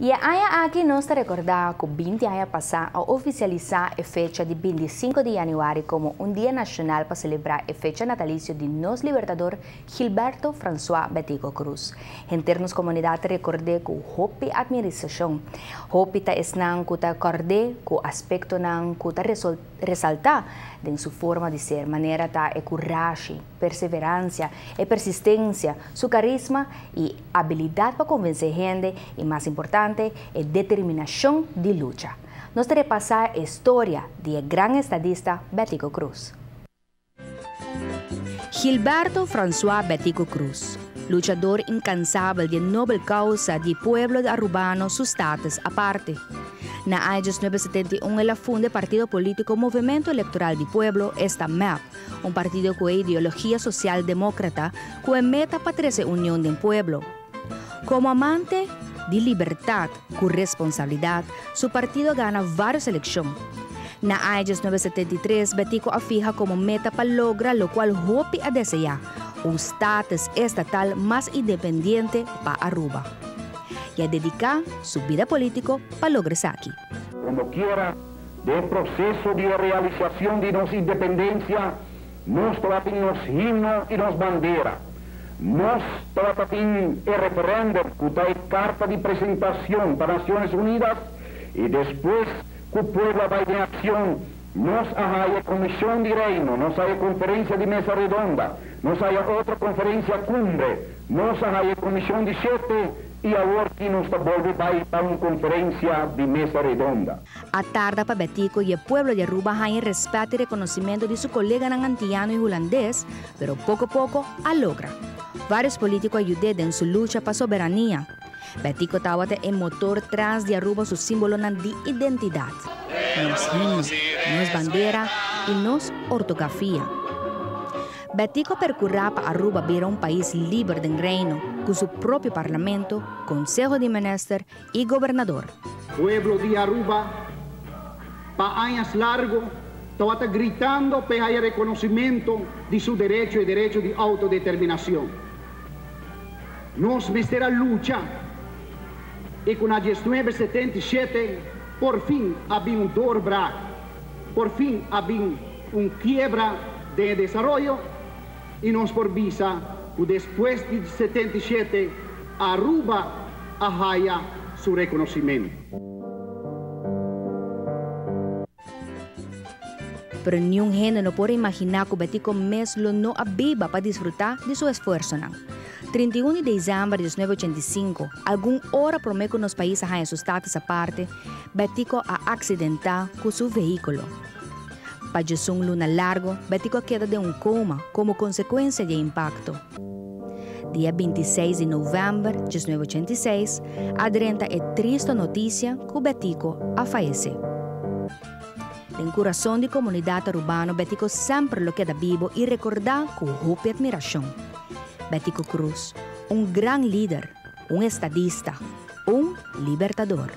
E aña aki nos ta recorda cu 20 aña pasa a oficialisa e fecha di 25 di januari como un dia nacional pa celebra e fecha natalicio di nos libertador Gilberto François Betico Croes. Henter nos comunidad ta record'e cu hopi admiracion. Hopi ta esnan cu ta cord'e cu aspectonan cu ta resalta den su forma di ser, manera ta e curashi, perseverancia, e persistencia, su carisma y abilidad pa convence hende y mas importante e determinacion di lucha. Nos ta repasa e storia di e gran estadista Betico Croes. Gilberto François Betico Croes, luchador incansabel di e nobel causa di pueblo Arubano su status aparte. Na aña 1971 el a funda e partido politico Movimento Electoral di Pueblo, esta MEP, un partido cu e ideologia social democrata cu e meta pa trece union den pueblo. Como amante di libertad cu responsabilidad, su partido a gana varios eleccion. Na aña 1973 Betico a fiha como meta pa logra locual hopi a desea, un status estatal mas independiente pa Aruba. Y a dedica su bida politico pa logra esaki. Como quiera, den proceso di realisacion di nos independencia, nos tabatin nos himno y nos bandera. Nos tabatin e referendum cu ta e carta di presentacion pa Naciones Unidas y despues cu pueblo a bay den accion, nos a haya Comision di Reino, nos haya Conferencia di Mesa Redonda, nos haya otro Conferencia Cumbre, nos a haya Comision di Shete y awor ki nos ta bolbe bay pa un Conferencia di Mesa Redonda. A tarda pa Betico y e pueblo di Aruba haña respet y reconocimento di su coleganan Antiano y Hulandes, pero poco poco a logra. Varios politico a yud'é den su lucha pa soberania. Betico tabata e motor tras di Aruba su simbolonan di identidad. Nos himno, nos bandera y nos ortografia. Betico a percura pa Aruba bira un pais liber den Reino, cu su propio parlamento, conseho di minister y gobernador. Pueblo di Aruba pa añas largo tawata gritando p'e haya reconocimento di su derecho, e derecho di autodeterminacion. Nos mester a lucha y cu na 1977 por fin a bin un doorbraak, por fin a bin un kiebra den e desaroyo y nos por bisa cu despues di 77 Aruba a haya su reconocimento. Pero niun hende no por imagina cu Betico mes lo no a biba pa disfruta di su esfuerzonan. 31 di december di 1985, algun ora prome cu nos pais a haya su status aparte, Betico a accidenta cu su vehiculo. Pa 11 luna largo, Betico a keda den un coma como consecuencia di e impacto. Dia 26 di november di 1986 a drenta e tristo noticia cu Betico a fayece. Den curason di comunidad Arubano, Betico semper lo keda bibo y recorda cu hopi admiracion. Betico Croes, un gran lider, un estadista, un libertador.